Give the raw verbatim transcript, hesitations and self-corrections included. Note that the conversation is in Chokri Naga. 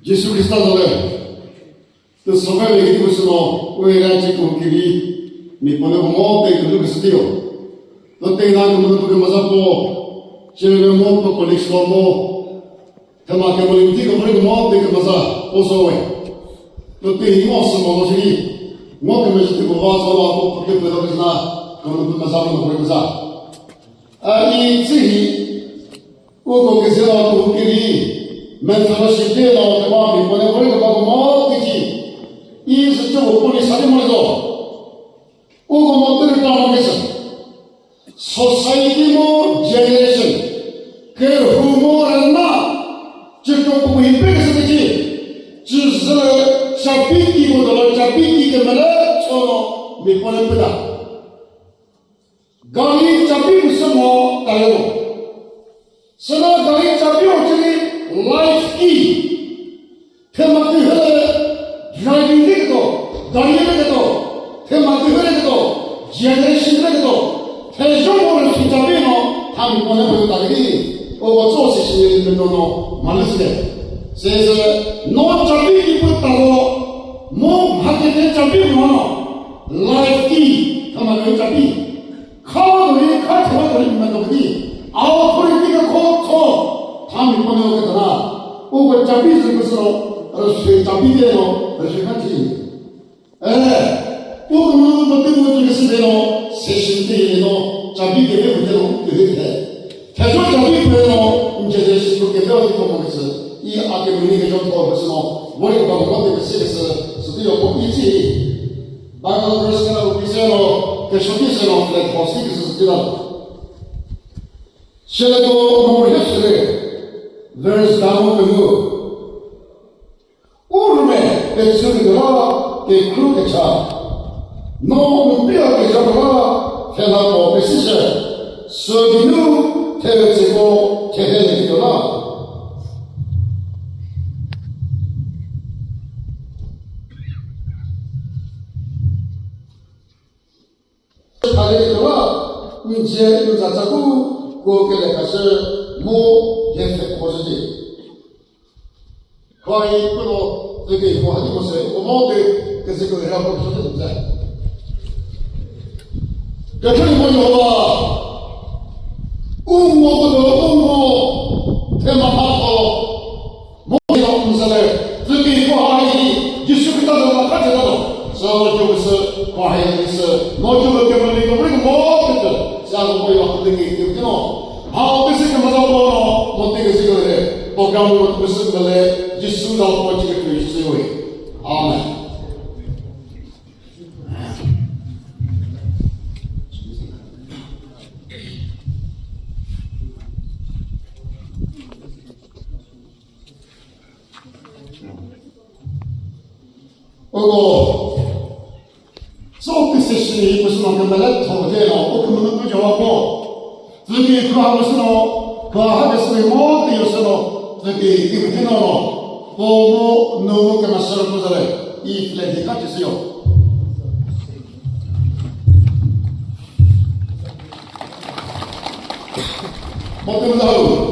Jisu Khrista zale, tüsova vekiti kusüno, uera chiko kiri, mi pone homo te kulu kusütio. Tote na kulu kuke mazapo, chele mo po kolik somo, thema ke molim ti ko mo te ke maza, oso we. Tote ni mo somo lo siri, mo ke mejiti ko wa so la po ke pe do kisna, kulu kuke mazapo mo ke maza. A i tsihi, uko kese la ko kiri, men fellowship de la ko ma mi pone kore ko ma tiki. I se cho ko ni sari mo do. Uko mo tu ta mo kese. Society mo generation. Ke hu mo ran ma. Che ko ko hi pe kese ki. Che zele chapi ki mo do chapi ki ke mele cho mi pone pe da. Gari chabi kusü mo tayo. Süna gari chabi o chiri life key. Thema tühele driving de keto, gari de keto, thema tühele keto, generation de keto, thejo mo le su chabi no, thami pone pone tagi. O wa tso si shi ni no no, manu si de. Se se, no chabi ki pu talo, mo hake te chabi mo no, life key, thema tühele chabi. Kha dori, kha thüma dori mi ma dori. Authority ka kho tho. Thami pone o ke tana. O ko chabi zü ko so, ro se chabi de no, ro se ka thi. Eh, o ko no ko te mo ke se de no, session de no, chabi ke de de no, ke de de. Thejo chabi pe no, inje de shi ko ke de o ko mo ke se. I a ke mi ni ke jo tho ke se no, wo ri ba ko ke se ke se, se de yo ko i chi. Bible verse kana upiseno, kesho piseno, flat house ni kisü sila. Shele to number history, verse down to you. Urme, petsuri la, ke kru ke cha. No, umpia ke cha la, fela ko pesishe. Söginu, tevetseko, tevele ke la. Thale ketola, nje nza tsaku, ko kele kashe, mo, ye fe ko je. Ko ai ko lo, de ke ko hadi ko se, ko mo de, ke se ko ra ko so de. Ke thani mo yo ba. U mo ko lo, u mo, te ma pa ko. Mo ya umsale, zümi ko ha hi, Jisu Khrista zama kha jela do. Sa lo jo se, ko ha hi se, mo jo ke mo ni ko mo ke, sa ko ko ya ko de ke ke no. Ha o ke se ke ma za ko no, mo te ke se ko le, program mo ke se le, Jisu da ko che ke se we. Amen. Oko, so decision hi musu na kemele thode no, o kemele tu jawa ko. Zümi kha musu no, kha ha ke sui mo te yo se no, zümi ki kuti no no. Ko mo no mo ke ma sero ko zale, i fle di ka ti se yo. Mo te mo da ho.